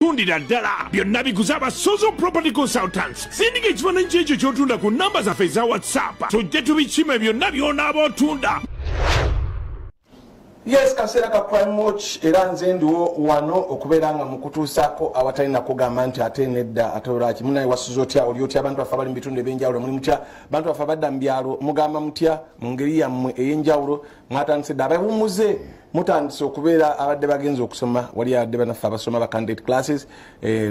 Tundira ddala byonna biguze aba Sozo Property Consultants. Sindika ekifaananyi kyekyo ky'otunda ku namba zaffe eza WhatsApp, tujje tubikime byonna by'onaaba otunda. Yes, kaseera ka Crime Watch, era nze ndiwo wano okubeera nga mukutuusaako awatali nakugamba nti ate nedda, ate olwaki. Munaye, wasuza otya? Oli otya? Abantu baffe abali mu bitundu ebyenjawulo, muli mutya? Bantu baffe abadda mu byalo, mugamba mutya mu ngeri yammwe ey'enjawulo? Mwatandise dde abawumuze, mutandise okubeera abadde bagenza okusoma, wali abadde banaffe abasoma ba candidate classes.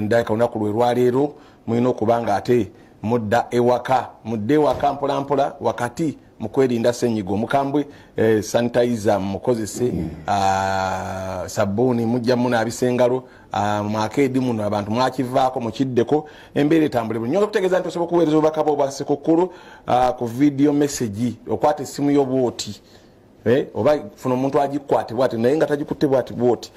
Ndabika olunaku lwe lwaleero mulina okuba nga ate mudda ewaka, mudde ewaka mpolampola wakati mu kwerinda senyiga omukambwe. Sanitizer mukozese, sabbuuni mujja munaabisa engalo. Mwaka muno abantu mwakivaako, mukiddeko, embeera etambule bulungi. Nyonga kutegeeza nti osobola okuweereza obubaka bwo obwa Sekukkulu ku video message. Okwata essimu yo bwoti, oba funa omuntu agikwate bwati, naye nga tagikutte bwati bwoti,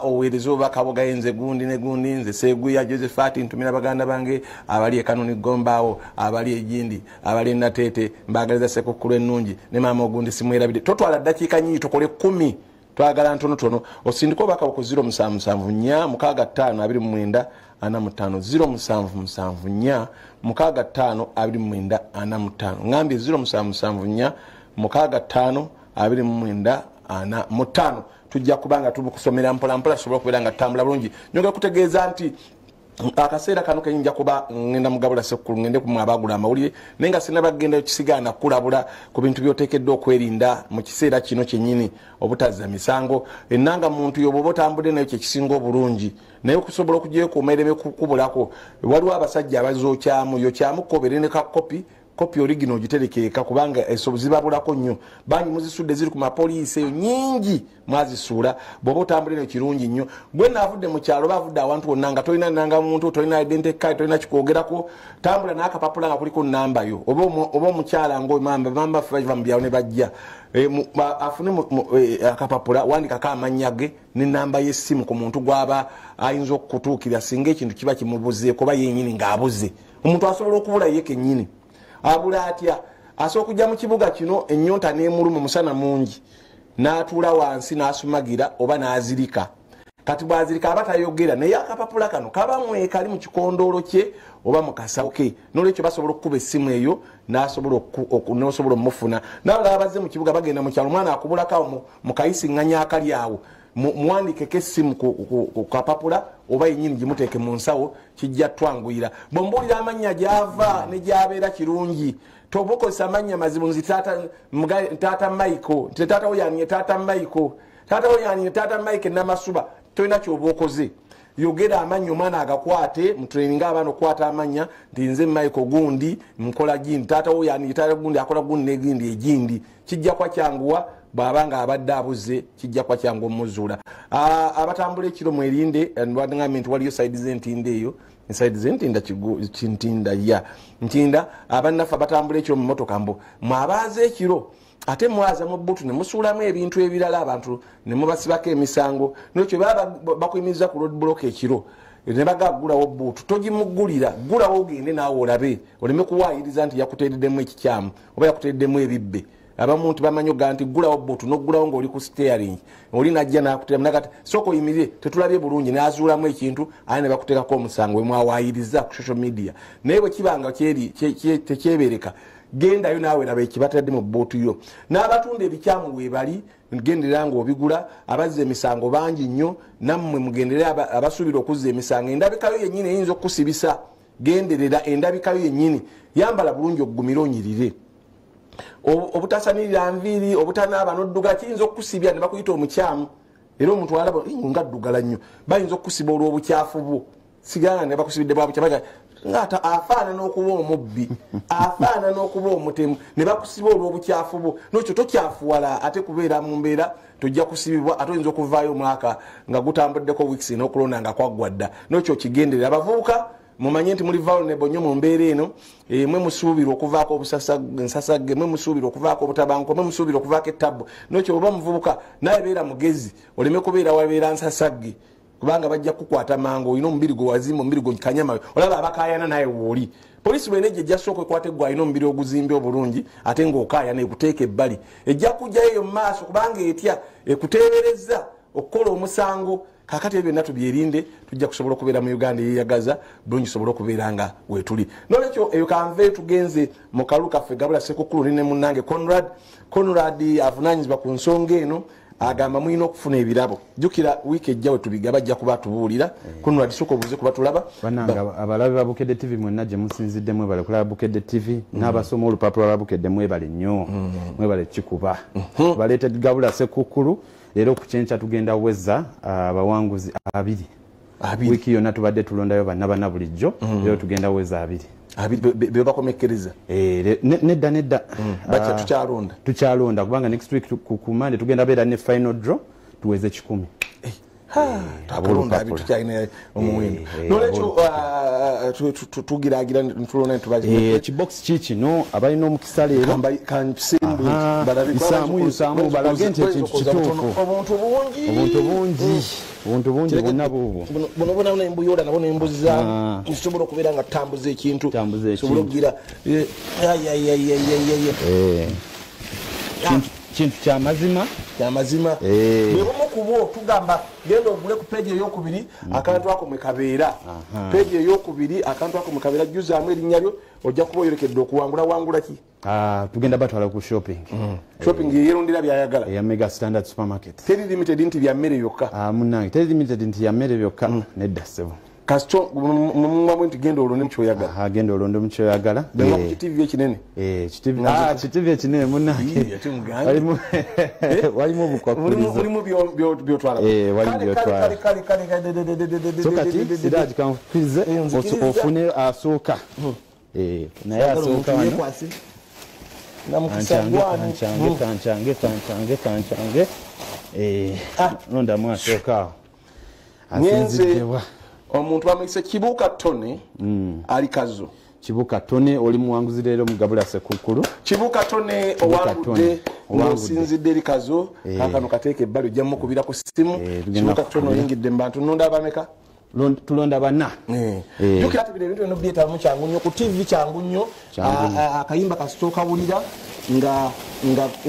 oweereze obubaka bwo. Nze gundi ne gundi, nze Seguya Josephat, ntumira baganda bange abali ekanoni gombaawo, abali egindi, abali enateete, mbagaliza Sekukkulu ennungi, ne maama ogundi simwerabidde. Totwala ddakiika nyingi, tokole 10, twagala ntonotono. Osindika obubaka ku 0774 65 29 45, 0774 65 29 45. Ngambye 0774 65 29 45. Tujja kubanga tubukusomera mpolampola, tusobole okubeera nga tutambula bulungi. Nyongera kutegeeza nti akaseera kano kenyinja kuba ngenda mugabula Sekkulu, ngende kumwe abagula amawulire, naye nga sinaba kugendayo, kisigaana kulabula ku bintu byoteekeddwa okwerinda mu kiseera kino kyennyini obutazza misango. Enanga muntu yo bwoba otambudde nayo, kyekisinga obulungi, naye okusobola okugyekuuma ereme kukubulako, waliwo abasajja abazookyamu. Yokyamu kobeere ne kakopi, kopi original ogiterekeeka, kubanga eso zibabulako nnyo. Bangi muzisudde, ziri ku mapoliisi eyo nyingi, mwazisuula. Bw'oba otambula eno, kirungi nnyo gwe naavudde mu kyalo oba avudde awantu wonna nga tolina nanga muntu, tolina identity card, tolina kikwogerako, tambula n'akapapula nga kuliko namba yo. Oba omukyala ngaomamba mamba ffe bava mu byalo ne bajja, afune akapapula, wandikako amannya ge nenamba y'essimu ku muntu gw'aba ayinza okukutuukira singa ekintu kiba kimubuzeeko oba yenyini ng'abuze. Omuntu asobola okubula ye kennyini. Abula atya? Asobola okujja mu kibuga kino, ennyonta n'emuluma, omusana mungi, n'atuula wansi n'asumagira oba n'azirika. Kati bw'azirika aba tayogera, naye akapapula kano kaba mwekali mu kikondoolo kye oba mu kasawo ke. Nolwekyo basobola okukuba essimu eyo n'osobola omufuna. Nabalala bazze mu kibuga, bagenda mu kyalo, omwana akubulako mu kayisiŋŋanya akali awo, muwandikeko essimu ku kapapula oba yenyini gimuteeke mu nsawo, kijja twanguyira. Bwembuulira amannya gyava ne gyabeera, kirungi tobukozesa amannya mazibu. Nzi taata Michael, nti taata wo yani? Taata Michael, taata wo yani? Taata Mike Namasuba. Tolina kyoba okoze, yogera amannya omwana agakwate. Mutraininga abaana okukwata amannya, nti nze Michael gundi, nkola gindi, taata wo yani? Taata gundi akola gundi negindi egindi. Kijja kwa kyanguwa bw'aba nga abadde abuze, kijja kwa kyangu omuzuula. Abatambula ekiro mwerinde. Ngambe nti waliyo side z'entinda eyo, side z'entinda, kintinda ya ntinda. Abannaffe abatambula ekiro mu motoka, mbu mwabaaza ekiro, ate mwaza mu butu ne musuulamu ebintu ebirala, abantu ne mubasibako emisango. Nolwekyo baba bakuyimiriza ku road block ekiro ne bagagulawo buutu, togimugulira, gulawo ogende naawe olabe, oleme kuwaayiriza nti yakuteereddemu ekikyamu oba yakuteereddemu ebibbe. Abamu nti bamanyi ogaa nti gulawo buutu, nogulawo ngaoli ku steering, oli najja nakutera nagati sooka oyimirire, tetulabye bulungi, nazuulamu ekintu, aye ne bakuteekako omusango wemwawaayiriza ku social media. Naye bwe kibanga tekyebereka, gendayo naawe laba ekibatadde mu buutu yo. N'abatunda ebikyamu weebali, genderera ngaobigula. Abazza emisango bangi nnyo, nammwe mugendere. Abasuubira okuzza emisango, endabikayo yennyini eyinza okukusibisa. Genderera endabikayo yennyini, yambala bulungi, ogumire, onyirire. Obutasanirira nviiri, obutanaaba noddugala kiyinza okukusibya ne bakuyita omukyamu. Era omuntu alaba nga addugala nnyo, bayinza okukusiba olw'obukyafu bwo. Sigala ne bakusibidde bwa bukyafu, ngaata afaanana okuba omubbi, afaanana okuba omutemu, ne bakusiba olw'obukyafu bwo. Nokyo tokyafuwala, ate kubeera mu mbeera tojja kusibibwa, ate oyinza okuvaayo omwaka nga gutambuddeko weeks n'okulonda nga kwaggwa dda. Nokyo kigenderera. Abavubuka, mumanye nti muli vulnerable nnyo mu mbeera eno. Mwe musuubirwa okuvaako ensasagge, mwe musuubirwa okuvaako obutabanguko, mwe musuubirwa okuvaako ettabbu. Nokyo oba muvubuka, naye beera mugezi, oleme kubeera wabeera nsasagge, kubanga bajja kukwata mangu. Olina omubiri gwe wazimba, omubiri gwe kanyama, olaba abakayana naye wooli. Polisi bwenejja ejja sooka ekwata eggwe alina omubiri oguzimbe obulungi, ate ng'okaayana, ekuteeka ebbali. Ejja kujjayo eyo mu maaso kubanga etya ekuteebereza okukola omusango. Kakati ebyo byonna tubyerinde, tujja kusobola okubeera mu Uganda eyeyagaza bulungi, tusobole okubeera nga wetuli. Nolwekyo eyo kanve tugenze mu kalulu kaffe Gabula Sekukkulu ne munnange Conrad. Conrad avunaanyizibwa ku nsonga eno, agamba mulina okufuna ebirabo. Jjukira wiiki ejja we tubiga bajja kuba tubuulira. Conrad, sooka obuuze kuba tulaba. Bannange abalabe ba Bukedde TV mwenna gye musinzidde, mwebale kulaba Bukedde TV, n'abasoma olupapula lwa Bukedde mwebale nnyo, mwebale kikuba. Baleete Gabula Sekukkulu leero ku kyenkya, tugenda weza abawanguzi 20. 20. Wiiki yonna tubadde tulondayo banna bana bulijjo, leero tugenda weza 20. 20 be bakomekkereza. Nedda nedda. Bakya tukyalonda. Tukyalonda kubanga next week ku Monday tugenda beera ne final draw, tuweze 100. Abalonda 20 tukyalina omuwendo. Nolwekyo tugiraagira ntulonda ntubazi. Ekibox kikino abalina omukisa leero. Kansimbu balabe. Isaamu, isaamu, balage nti ekintu kituufu. Obuntu bungi. Obuntu bungi. Obuntu bungi bwonna buubwo. Buno bwonna nembuyoola nabo nembuzaamu. Nsobola okubeera nga tutambuza ekintu. Tutambuza ekintu. Nsobola okugira, ay, ay, ay, ay, ay, ay. Kintu kya mazima. Kya mazima. Bwe bumu ku bwo tugamba genda ogule ku peegi ey'okubiri, akantu ako mwe kabeera. Peegi ey'okubiri, akantu ako mwe kabeera, jjuzaamu erinnya lyo, ojja kuba oyolekedde okuwangula. Wangula ki? Tugenda batwala ku shopping. Shopping yerondera byayagala. Eya Mega Standard Supermarket. Teri limited nti bya mmere yokka. Munnange, teri limited nti ya mmere yokka. Nedda ssebo. Kasito mumwe nti genda olonde mu kyoyagala. Genda olonde mu kyoyagala. Genda ku TV ekinene. TV ekinene munnange. Ii, ate mugambe. Walimu obukwakulizo. Mulimu byotwala. Walimu Kale, byotwala. kale, kale, kale, kale, de, de, de, de, de, de, So de, kati, de, de, de, Siraji, kankukkirize, Nzikiriza. ofune asooka. Naye Sagala asooka omuntu wano. yeekwase. Namukisa Kanchange, gwani. kanchange, kanchange, kanchange, kanchange. Londamu asooka awo. Nyenze. Asinziddewa. Omuntu bamuyise Kibuuka Tony, ali Kazo. Kibuuka Tony, oli muwanguzi leero mu Gabula Sekukkulu. Kibuuka Tony, Kibuuka owangudde, Tony, owangudde. ng'osinzidde eri Kazo. Kaakano kateeka ebbali, ojja mukubira ku ssimu. Tugenda Kibuuka Tony, kukubira. oyingidde mu bantu. Nnonda abameka? Tulonda bana. Jjukira nti bino ebintu byonna byetaamu kyangu nnyo. Ku TV kyangu nnyo. Kyangu nnyo. Akayimba kasita okawulira nga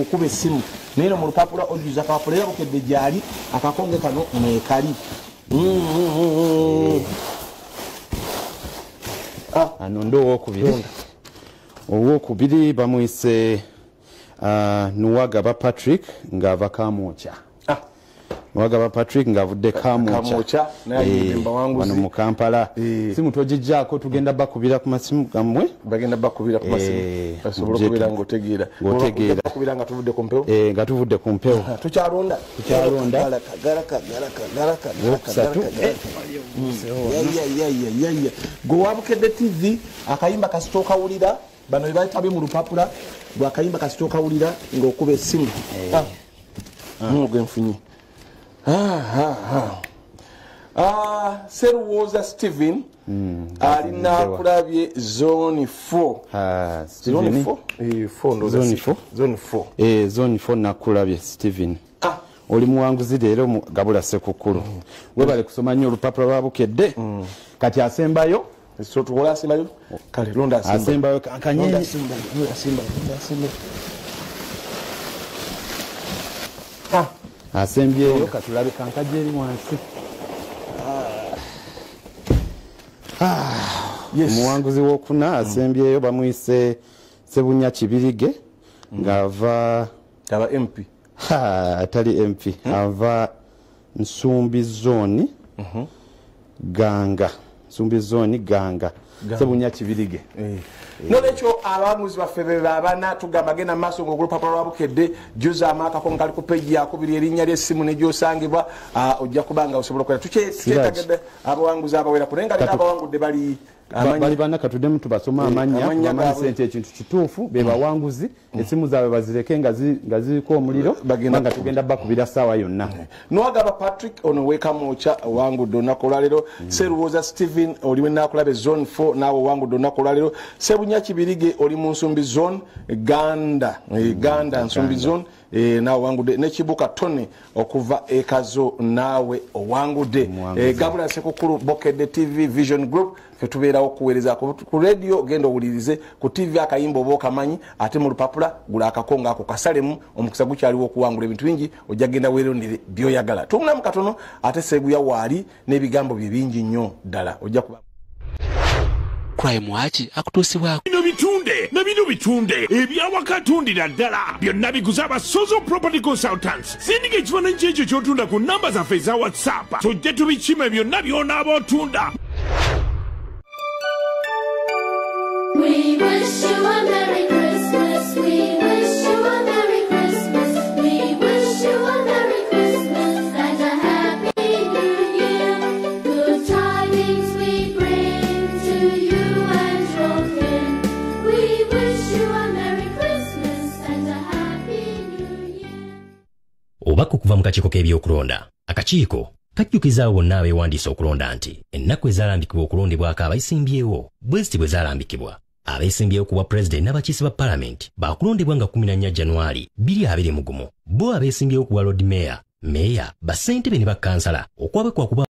okuba essimu. Naye no mu lupapula ojjuza akapapula, era Bukedde gyali, akakonge kano mwekali. Ano ndo owokubiri. Owokubiri bamuyise, Nuwagaba Patrick ng'ava Kamwokya. Nuwagaba Patrick ng'avudde Kamwokya. Kamwokya, naye ayingidde mu bawanguzi. Wano mu Kampala. Simu togiggyako, tugenda bakubira ku masimu gammwe. Bagenda bakubira ku masimu. Basobole okubeera ng'otegeera. Ng'otegeera. Bagenda bakubira nga tuvudde ku mpewo. Nga tuvudde ku mpewo. Tukyalonda. Tukyalonda. Kagala, kagala, kagala, kagala, kagala, Owokusatu. kagala, kagala. Ya, ya, ya, ya, ya, ya. Gwe wa Bukedde TV, akayimba kasita okawulira, bano be batabye mu lupapula, gwe akayimba kasita okawulira ng'okuba essimu. Gwe nfunye. Seruwoza Steven, alina kulabye zone 4. Steven. Zone 4? 4 ndowooza Zone si. 4? Zone 4. Zone 4 nakulabye Steven. Oli muwanguzi leero mu Gabula Sekukkulu. Webale kusoma nnyo olupapula lwa Bukedde. Kati asembayo? So tukola asembayo? Kale, londa asembayo. Asembayo, kanyenye. Londa asembayo, londa asembayo, londa asembayo. Asembyeyo, katulabe kankajja eri wansi. Yes. Omuwanguzi w'okuna asembyeyo bamuyise Sebunya Kibirige ng'ava Aba MP. Ha, atali MP. Ava Nsumbi Zone, Ganga. Nsumbi Zone, Ganga. Ganga. Sebunya Kibirige. Nolwekyo abawanguzi baffe be babana, tugamba genda mu maaso ng'olupapula lwa Bukedde, jjuza amaaka ko ngali ku peegi yakubiri, erinnya ly'essimu ne gy'osangibwa, ojja kuba nga osobola okukola. Tukyetagedde abawanguzi abawerako, naye nga leero abawangudde bali amannya. Bali bana, katuddemu tubasome amannya, Amannya tubamanyise gaabwe. nti ekintu kituufu, be bawanguzi, essimu zaabwe bazireke nga ziriko omuliro, Bagenda nga tugenda bakubira ssaawa yonna. Nuwagaba Patrick, ono w'e Kamwokya, owangudde olunaku olwaleero. Seruwoza Steven, oli we Naakulabye zone 4, naawe owangudde olunaku olwaleero. Sebunya Kibirige, oli mu Nsumbi zone, Ganda. Ganda, Nsumbi zone. Naawe owangudde. Ne Kibuka Tony okuva e Kazo, naawe owangudde. Gabula Sekukkulu, Bukedde TV, Vision Group, fe tubeerawo okuweereza ku radio. Genda owulirize ku TV akayimba oba okamanyi, ate mu lupapula gula akakongo ako kasalemu. Omukisa gukyaliwo okuwangula ebintu bingi, ojja genda weerondere byoyagala. Tumulamu katono, ate Seguya waali n'ebigambo bye bingi nnyo ddala, ojja kuba Crime Watch akutuusibwako. Bino bitunde na bino bitunde, ebyawaka tundira ddala, byonna biguze Abasozo Property Consultants. Sindika ekifaananyi kyekyo ky'otunda ku namba zaffe eza WhatsApp, tujje tubikime byonna by'onaaba otunda. We wish you a Merry Christmas. We wish you a Merry Christmas. We wish you a Merry Christmas and a Happy New Year. Good tidings we bring to you and your kin. We wish you a Merry Christmas and a Happy New Year. Obubaka okuva mu kakiiko k'ebyokulonda. Akakiiko kajjukiza abo bonna abeewandiisa okulonda nti ennaku ezaalambikibwa okulondebwako abayisimbyewo bwe ziti bwe zaalambikibwa. Abeesimbyewo ku bwa pulezidenti n'abakiise ba palamenti baakulondebwa nga 14 Januari 2021. Bo abeesimbyewo ku bwa lord mayor, meeya, bassentebe ne bakkansala okwabwe kwakuba